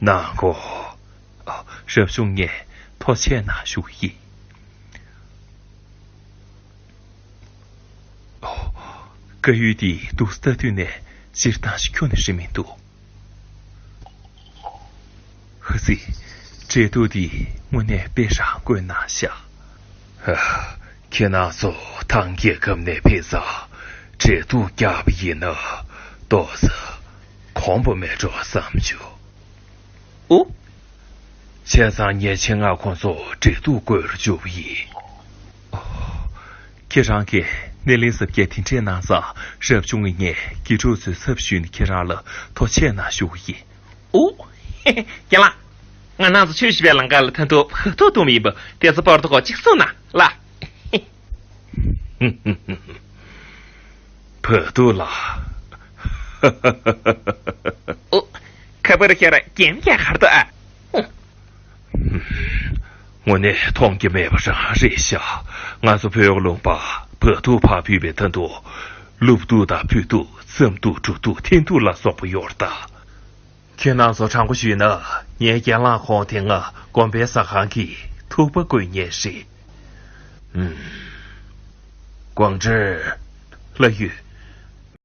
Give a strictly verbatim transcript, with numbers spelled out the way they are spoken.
ནང་གོ། ཨ། རབ་བྱུང་ངས་ཐུགས་རྗེ་གནང་ཞུ་གི་ཡིན། ཨོ། དཀར་ཡོལ་འདི་འདུག་སེ་ལྟ་དུས་ནས་སྤྱིར་བཏང་ཞིག་ཁྱོན་ནས་ཧྲི་མི་འདུག་ཧ་ཙི། འབྲས་ཐུག་འདི་དངོས་གནས་དཔེ་རང་དགོས་ན་ཤག་ཧ། ཁྱེད་རང་ཚོ་ཐང་རྒྱལ་ཁབ་ནས་ཕེབས་ཙང་འབྲས་ཐུག་བཀྱག་པ་ཡིན་ན་ཏོག་ཙམ་གོམས་པ་མེད་འགྲོ་བསམ་བྱུང་། ཨོ། བྱས་ཙང་ངས་ཆེད་མངགས་ཁོང་ཚོ་འབྲས་ཐུག་བསྐོལ་རུ་འཇུག་པ་ཡིན། ཨོ། ཁྱེད་རང་གིས་སྣེ་ལེན་གཟབ་རྒྱས་དེ་འདྲས་གནང་ཙང་རབ་བྱུང་ངས་དགེ་ཕྲུག་ཚོའི་ཚབ་ཞུས་ནས་ཁྱེད་རང་ལ་ཐུགས་རྗེ་གནང་ཞུ་གི་ཡིན། ཨོ། རྒན་ལགས། ང་རང་ཚོ་ཆུ་བཞི་པའི་ལམ་ཁ་ལ་ཐ་དུ་བག་ཐུག་བཏུང་བ་ཡིན་པ་དེ་ཚོ་པར་དུ་གོ་གཅིག་གསུངས་ན་ལ། བག་ཐུག་ལ། ཨོ། ཁ་པར་ཤར་རྒན་རྒྱ་གར་དུ་ཨ། དངོས་གནས་མཐོང་རྒྱུ་མེད་པ་རང་རེད་ཤག་ང་ཚོ་བོད་ལུང་པ་བག་ཐུག་ཕར་ཕུལ་བའི་ཐ་དུ། ལུབ་ཐུག་དང་ཕུད་ཐུག་རྩམ་ཐུག་འབྲུ་ཐུག་ཐན་ཐུག་ལ་སོགས་པ་ཡོད་རེད་ད། ཁྱེད་རྣམ་ཚོ་དྲང་པོ་ཞུས་ན་ངའི་རྒན་ལགས་ཁོང་དེ་སྔ་དགོན་པའི་ཟ་ཁང་གི་ཐུག་པ་བསྐོལ་མཁན་རེད། ཨུམ། ཀོང་ཀྲི། ལྷ་ཡུལ།